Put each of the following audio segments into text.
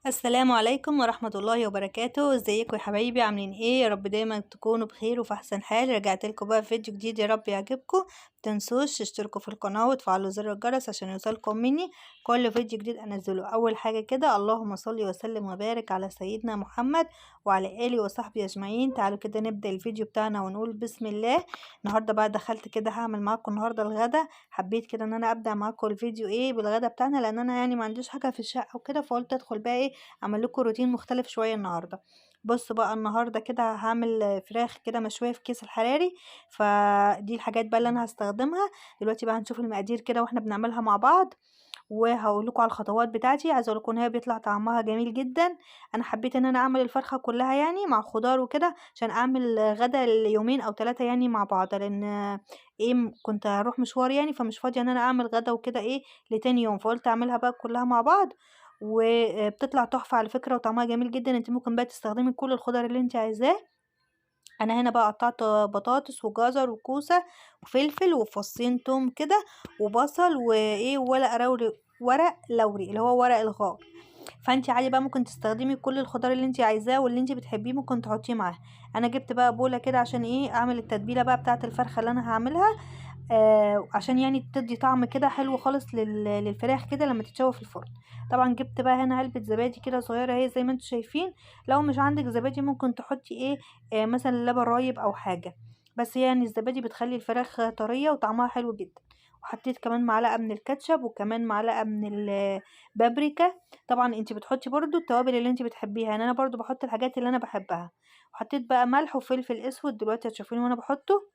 السلام عليكم ورحمة الله وبركاته. ازيكم يا حبايبي؟ عاملين ايه؟ يا رب دايما تكونوا بخير وفي احسن حال. رجعت لكم بقى في فيديو جديد، يا رب يعجبكم. متنسوش تشتركوا في القناة وتفعلوا زر الجرس عشان يوصلكم مني كل فيديو جديد انزله. اول حاجة كده، اللهم صل وسلم وبارك على سيدنا محمد وعلى اله وصحبه اجمعين. تعالوا كده نبدأ الفيديو بتاعنا ونقول بسم الله. النهارده بقى دخلت كده هعمل معاكم النهارده الغدا. حبيت كده ان انا ابدأ معاكم الفيديو ايه بالغدا بتاعنا، لان انا يعني ما عنديش حاجة في الشقة وكده، فقلت ادخل بقى ايه اعمل لكم روتين مختلف شوية النهارده. بصوا بقى النهارده كده هعمل فراخ كده مشوية في كيس الحراري، فدي الحاجات بقى اللي انا هستخدمها دلوقتي. بقى هنشوف المقادير كده واحنا بنعملها مع بعض، وهقول لكم على الخطوات بتاعتي. عايزه اقول لكم ان هي بيطلع طعمها جميل جدا. انا حبيت ان انا اعمل الفرخه كلها يعني مع خضار وكده عشان اعمل غدا ليومين او 3 يعني مع بعض، لان ايه كنت هروح مشوار يعني، فمش فاضية ان انا اعمل غدا وكده ايه لتاني يوم، فقلت اعملها بقى كلها مع بعض. وبتطلع تحفة على فكرة وطعمها جميل جدا. انت ممكن بقى تستخدمي كل الخضار اللي انت عايزاه. انا هنا بقى قطعت بطاطس وجزر وكوسه وفلفل وفصين توم كده وبصل وايه ورق لوري، ورق لوري اللي هو ورق الغار. فانت عادي بقى ممكن تستخدمي كل الخضار اللي انت عايزاه واللي انت بتحبيه ممكن تحطيه معاه. انا جبت بقى بوله كده عشان ايه اعمل التتبيله بقى بتاعه الفرخه اللي انا هعملها، عشان يعني تدي طعم كده حلو خالص للفراخ كده لما تتشوى في الفرن. طبعا جبت بقى هنا علبة زبادي كده صغيرة اهي زي ما انتم شايفين. لو مش عندك زبادي ممكن تحطي ايه مثلا لبن رايب او حاجة، بس يعني الزبادي بتخلي الفراخ طرية وطعمها حلو جدا. وحطيت كمان معلقه من الكاتشب وكمان معلقه من البابريكا. طبعا انت بتحطي برضو التوابل اللي انت بتحبيها، يعني انا برضو بحط الحاجات اللي انا بحبها. وحطيت بقى ملح وفلفل اسود، دلوقتي هتشوفوني وانا بحطه.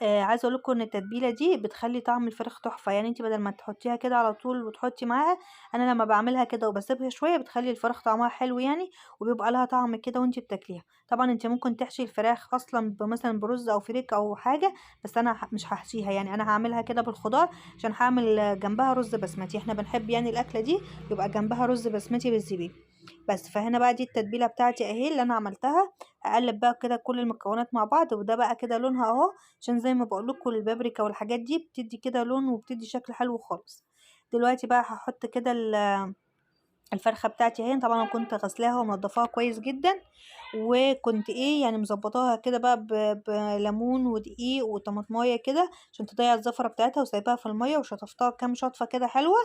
عايزه اقول لكم ان التتبيله دي بتخلي طعم الفراخ تحفة، يعني انت بدل ما تحطيها كده على طول وتحطي معاها، انا لما بعملها كده وبسيبها شوية بتخلي الفراخ طعمها حلو يعني، وبيبقى لها طعم كده وانت بتاكليها. طبعا انت ممكن تحشي الفراخ اصلا مثلا برز او فريك او حاجة، بس انا مش هحشيها يعني، انا هعملها كده بالخضار عشان هعمل جنبها رز بسمتي. احنا بنحب يعني الاكلة دي يبقى جنبها رز بسمتي بالزبيب بس. فهنا بقى دي التتبيله بتاعتي اهي اللي انا عملتها. اقلب بقى كده كل المكونات مع بعض، وده بقى كده لونها اهو، عشان زي ما بقول لكم البابريكا والحاجات دي بتدي كده لون وبتدي شكل حلو خالص. دلوقتي بقى هحط كده الفرخه بتاعتي اهي. طبعا انا كنت غسلاها ومنضفاها كويس جدا، وكنت ايه يعني مظبطاها كده بقى بليمون ودقيق وطماطمايه كده عشان تضيع الزفره بتاعتها، وسايباها في المية وشطفتها كام شطفه كده حلوة.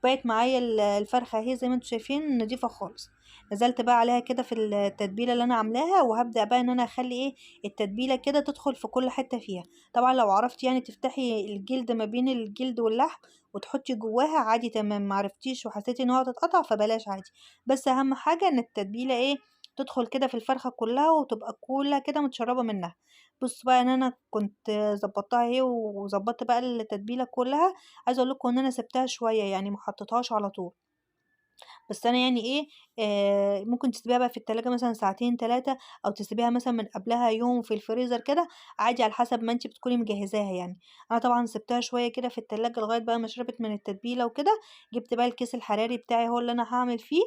بقت معايا الفرخه اهي زي ما انتم شايفين نضيفه خالص. نزلت بقى عليها كده في التتبيله اللي انا عاملاها، وهبدا بقى ان انا اخلي ايه التتبيله كده تدخل في كل حتة فيها. طبعا لو عرفتي يعني تفتحي الجلد ما بين الجلد واللحم وتحطي جواها عادي تمام، ما عرفتيش وحسيتي ان هو هتتقطع فبلاش عادي، بس اهم حاجة ان التتبيله ايه تدخل كده في الفرخه كلها وتبقى كلها كده متشربه منها. بصوا بقى ان انا كنت ظبطتها اهي وظبطت بقى التتبيله كلها. عايزه اقول لكم ان انا سبتها شوية يعني ما حطيتهاش على طول، بس انا يعني ايه ممكن تسيبيها بقى في التلاجة مثلا ساعتين 3، او تسيبيها مثلا من قبلها يوم في الفريزر كده عادي على حسب ما انت بتكوني مجهزاها يعني. انا طبعا سبتها شوية كده في التلاجة لغاية بقى ما شربت من التتبيله وكده. جبت بقى الكيس الحراري بتاعي هو اللي انا هعمل فيه.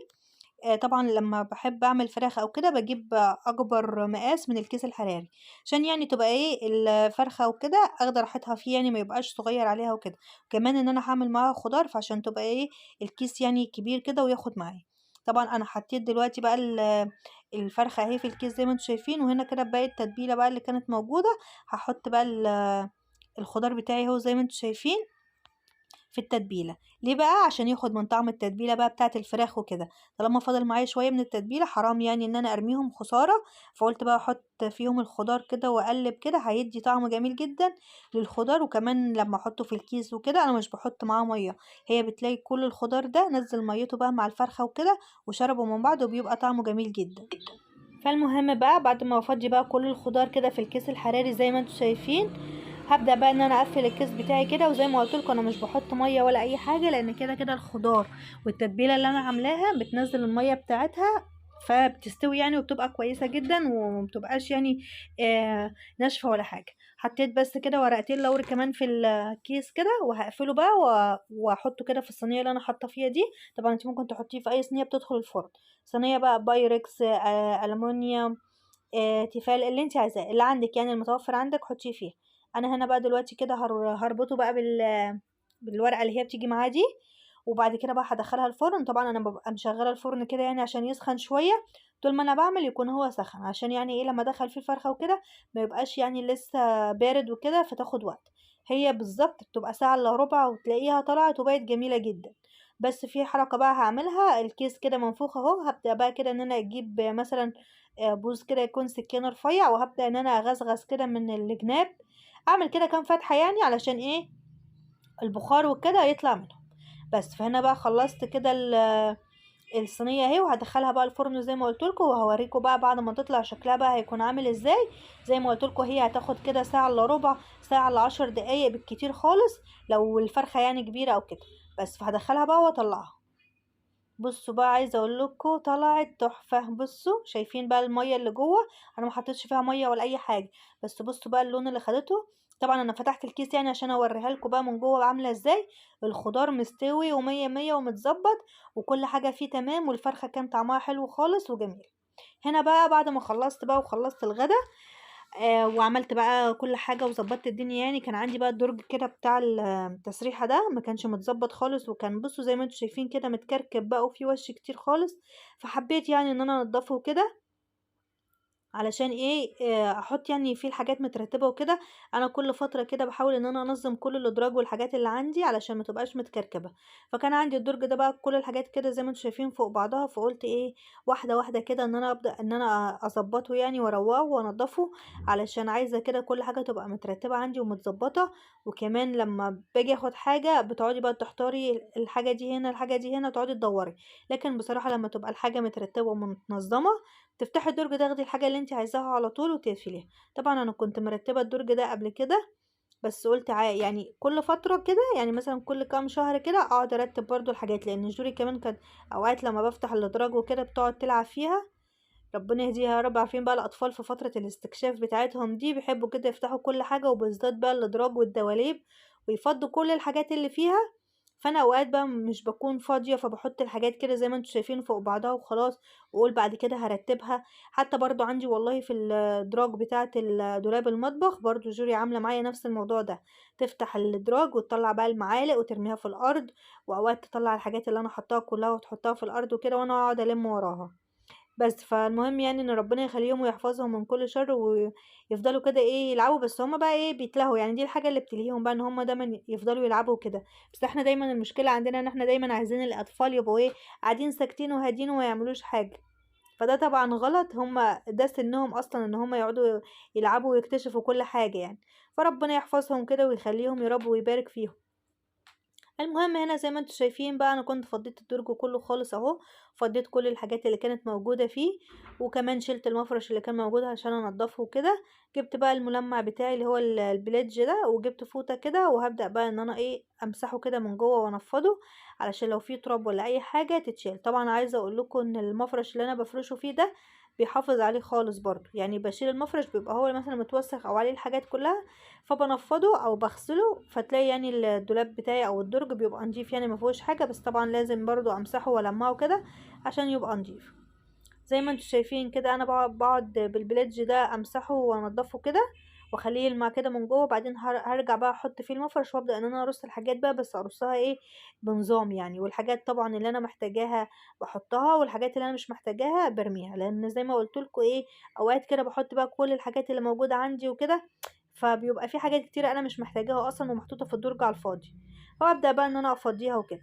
طبعا لما بحب اعمل فراخ او كده بجيب اكبر مقاس من الكيس الحراري عشان يعني تبقى ايه الفرخه وكده اخده راحتها فيه يعني، ما يبقاش صغير عليها وكده. كمان ان انا هعمل معاها خضار فعشان تبقى ايه الكيس يعني كبير كده وياخد معايا. طبعا انا حطيت دلوقتي بقى الفرخه اهي في الكيس زي ما انتم شايفين، وهنا كده باقي التتبيله بقى اللي كانت موجودة. هحط بقى الخضار بتاعي اهو زي ما انتم شايفين في التتبيله. ليه بقى؟ عشان ياخد من طعم التتبيله بقى بتاعه الفراخ وكده. طالما فاضل معايا شوية من التتبيله حرام يعني ان انا ارميهم خسارة، فقلت بقى احط فيهم الخضار كده واقلب كده، هيدي طعم جميل جدا للخضار. وكمان لما احطه في الكيس وكده انا مش بحط معاه مية، هي بتلاقي كل الخضار ده نزل ميته بقى مع الفرخه وكده وشربوا من بعض وبيبقى طعمه جميل جدا. فالمهم بقى بعد ما افضي بقى كل الخضار كده في الكيس الحراري زي ما انتم شايفين، هبدا بقى ان انا اقفل الكيس بتاعي كده. وزي ما قلت لكم انا مش بحط مية ولا اي حاجة، لان كده كده الخضار والتتبيله اللي انا عاملاها بتنزل المية بتاعتها فبتستوي يعني وبتبقى كويسة جدا ومبتبقاش يعني ناشفة ولا حاجة. حطيت بس كده ورقتين لوري كمان في الكيس كده، وهقفله بقى واحطه كده في الصينية اللي انا حاطه فيها دي. طبعا انت ممكن تحطيه في اي صينية بتدخل الفرن، صينية بقى بايركس، الومنيوم، تيفال، اللي انت عايزاه اللي عندك يعني المتوفر عندك حطيه فيها. انا هنا بقى دلوقتي كده هربطه بقى بالورقة اللي هي بتيجي معاه دي، وبعد كده بقى هدخلها الفرن. طبعا انا ببقى مشغله الفرن كده يعني عشان يسخن شوية، طول ما انا بعمل يكون هو سخن، عشان يعني ايه لما ادخل فيه الفرخه وكده ما يبقاش يعني لسه بارد وكده فتاخد وقت. هي بالظبط بتبقى ساعة الا ربع وتلاقيها طلعت وبقت جميلة جدا. بس في حركة بقى هعملها، الكيس كده منفوخ اهو، هبدا بقى كده ان انا اجيب مثلا بوز كده يكون سكينة رفيع، وهبدا ان انا اغزغز كده من الجناب، اعمل كده كام فتحه يعني علشان ايه البخار وكده يطلع منهم. بس فهنا بقى خلصت كده الصينية اهي، وهدخلها بقى الفرن زي ما قلت لكم، وهوريكم بقى بعد ما تطلع شكلها بقى هيكون عامل ازاي. زي ما قلت لكم هي هتاخد كده ساعة الا ربع، ساعة الا 10 دقايق بالكتير خالص لو الفرخه يعني كبيرة او كده. بس فهدخلها بقى واطلعها. بصوا بقى عايزه اقول لكم طلعت تحفة. بصوا شايفين بقى المية اللي جوه، انا ما حطيتش فيها مية ولا اي حاجة، بس بصوا بقى اللون اللي خدته. طبعا انا فتحت الكيس يعني عشان اوريها لكم بقى من جوه عامله ازاي. الخضار مستوي ومية مية ومتظبط وكل حاجة فيه تمام، والفرخه كان طعمها حلو خالص وجميل. هنا بقى بعد ما خلصت بقى وخلصت الغدا وعملت بقى كل حاجة وظبطت الدنيا يعني، كان عندي بقى الدرج كده بتاع التسريحه ده ما كانش متظبط خالص، وكان بصوا زي ما انتم شايفين كده متكركب بقى وفي وش كتير خالص، فحبيت يعني ان انا انضفه كده علشان ايه احط يعني فيه الحاجات مترتبة وكده. انا كل فترة كده بحاول ان انا انظم كل الادراج والحاجات اللي عندي علشان ما تبقاش متكركبه. فكان عندي الدرج ده بقى كل الحاجات كده زي ما انتم شايفين فوق بعضها، فقلت ايه واحدة واحدة كده ان انا ابدا ان انا اظبطه يعني واروقة وانضفه، علشان عايزه كده كل حاجة تبقى مترتبة عندي ومتظبطه. وكمان لما باجي اخد حاجة بتقعدي بقى تحتاري الحاجة دي هنا الحاجة دي هنا، تقعدي تدوري. لكن بصراحة لما تبقى الحاجة مترتبة ومتنظمه تفتحي الدرج تاخدي الحاجة اللي انت عايزاها على طول وتقفليها. طبعا انا كنت مرتبه الدرج ده قبل كده، بس قلت يعني كل فترة كده يعني مثلا كل كام شهر كده اقعد ارتب برضو الحاجات، لان جوري كمان كانت اوقات لما بفتح الادراج وكده بتقعد تلعب فيها، ربنا يهديها يا رب. عارفين بقى الاطفال في فترة الاستكشاف بتاعتهم دي بيحبوا كده يفتحوا كل حاجة، وبالذات بقى الادراج والدواليب، ويفضوا كل الحاجات اللي فيها. فانا اوقات بقى مش بكون فاضية، فبحط الحاجات كده زي ما انتم شايفين فوق بعضها وخلاص، واقول بعد كده هرتبها. حتى برضو عندي والله في الدراج بتاعه دولاب المطبخ برضو جوري عامله معايا نفس الموضوع ده، تفتح الدراج وتطلع بقى المعالق وترميها في الارض، واوقات تطلع الحاجات اللي انا حطاها كلها وتحطها في الارض وكده، وانا اقعد الم وراها. بس فالمهم يعني ان ربنا يخليهم ويحفظهم من كل شر، ويفضلوا كده ايه يلعبوا، بس هما بقى ايه بيتلهوا يعني، دي الحاجة اللي بتلهيهم بقى ان هما دايما يفضلوا يلعبوا كده. بس احنا دايما المشكلة عندنا ان احنا دايما عايزين الاطفال يبقوا ايه قاعدين ساكتين وهادين وما يعملوش حاجة، فده طبعا غلط. هما ده سنهم اصلا ان هما يقعدوا يلعبوا ويكتشفوا كل حاجة يعني، فربنا يحفظهم كده ويخليهم يا رب ويبارك فيهم. المهم هنا زي ما انتم شايفين بقى انا كنت فضيت الدرج كله خالص اهو، فضيت كل الحاجات اللي كانت موجودة فيه، وكمان شلت المفرش اللي كان موجود عشان انضفه وكده. جبت بقى الملمع بتاعي اللي هو البليدج ده، وجبت فوطه كده، وهبدا بقى ان انا ايه امسحه كده من جوه وانفضه علشان لو فيه تراب ولا اي حاجة تتشال. طبعا عايزه اقول لكم ان المفرش اللي انا بفرشه فيه ده بيحافظ عليه خالص برضو، يعني بشيل المفرش بيبقى هو مثلا متوسخ او عليه الحاجات كلها، فبنفضه او بغسله، فتلاقي يعني الدولاب بتاعي او الدرج بيبقى نضيف يعني ما فيهوش حاجة. بس طبعا لازم برضو امسحه والمعه كده عشان يبقى نضيف. زي ما انتم شايفين كده انا بقعد بالبليدج ده امسحه وانضفه كده واخليه يلمع كده من جوه، وبعدين هرجع بقى احط فيه المفرش وابدا ان انا ارص الحاجات بقى، بس ارصها ايه بنظام يعني، والحاجات طبعا اللي انا محتاجاها بحطها، والحاجات اللي انا مش محتاجاها برميها، لان زي ما قلت لكم ايه اوقات كده بحط بقى كل الحاجات اللي موجودة عندي وكده، فبيبقى في حاجات كتيرة انا مش محتاجاها اصلا ومحطوطه في الدرج على الفاضي، فابدا بقى ان انا افضيها وكده.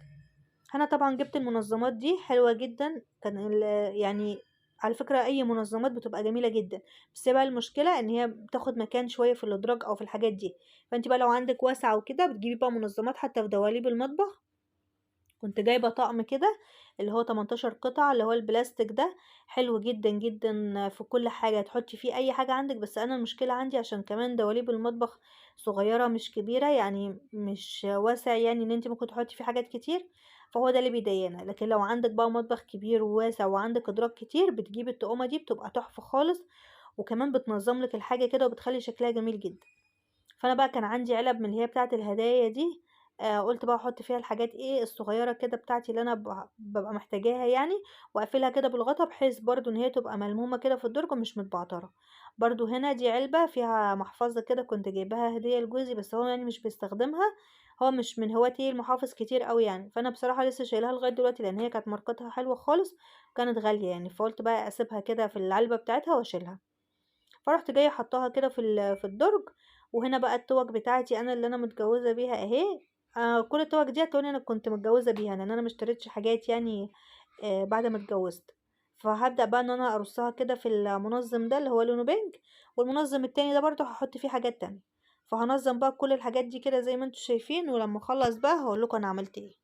انا طبعا جبت المنظمات دي حلوة جدا، كان يعني على فكرة اي منظمات بتبقى جميلة جدا، بس بقى المشكلة ان هي بتاخد مكان شوية في الادراج او في الحاجات دي، فانت بقى لو عندك واسعة وكده بتجيبي بقى منظمات. حتى في دواليب المطبخ كنت جايبه طقم كده اللي هو 18 قطعه اللي هو البلاستيك ده، حلو جدا جدا في كل حاجة تحطي فيه اي حاجة عندك. بس انا المشكلة عندي عشان كمان دواليب المطبخ صغيرة مش كبيرة، يعني مش واسع يعني ان انت ممكن تحطي فيه حاجات كتير، فهو ده اللي بيضايقنا. لكن لو عندك بقى مطبخ كبير وواسع وعندك ادراج كتير بتجيبي التقومه دي بتبقى تحفة خالص، وكمان بتنظم لك الحاجة كده وبتخلي شكلها جميل جدا. فانا بقى كان عندي علب من اللي هي بتاعه الهدايا دي، قُلت بقى أحط فيها الحاجات إيه الصغيرة كده بتاعتي اللي أنا بابقى محتاجاها يعني، وأقفلها كده بالغطا بحيث برضه إن هي تبقى ملمومة كده في الدرج ومش متبعترة. برضه هنا دي علبة فيها محفظة كده كنت جايباها هدية لجوزي، بس هو يعني مش بيستخدمها، هو مش من هواة إيه المحافظ كتير أوي يعني، فأنا بصراحة لسه شايلاها لغاية دلوقتي لأن هي كانت ماركتها حلوة خالص وكانت غالية يعني، فقُلت بقى أسيبها كده في العلبة بتاعتها وأشيلها. فرُحت جاية حاطاها كده في الدرج، وهنا بقى التُوَك بتاعتي أنا اللي أنا متجوزة بيها أهي، كل التُوَك دي هتلاقوني أنا كنت متجوزة بيها، لإن أنا ما اشتريتش حاجات يعني بعد ما اتجوزت. فهابدأ بقى إن أنا أرصها كده في المنظم ده اللي هو لونه pink، والمنظم التاني ده برضه هاحط فيه حاجات تانية. فهانظم بقى كل الحاجات دي كده زي ما انتم شايفين، ولمّا أخلّص بقى هاقول لكم أنا عملت إيه.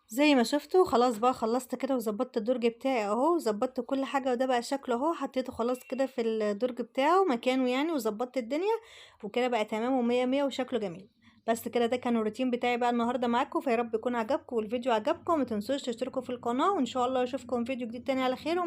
زي ما شفتوا خلاص بقى خلصت كده وضبطت الدرج بتاعي اهو، وضبطت كل حاجة، وده بقى شكله اهو، حطيته خلاص كده في الدرج بتاعه مكانه يعني، وظبطت الدنيا وكده بقى تمام ومية مية وشكله جميل. بس كده ده كان الروتين بتاعي بقى النهارده معاكم، فيا رب يكون عجبكم والفيديو عجبكم، ما تنسوش تشتركوا في القناة، وان شاء الله اشوفكم فيديو جديد تاني على خير.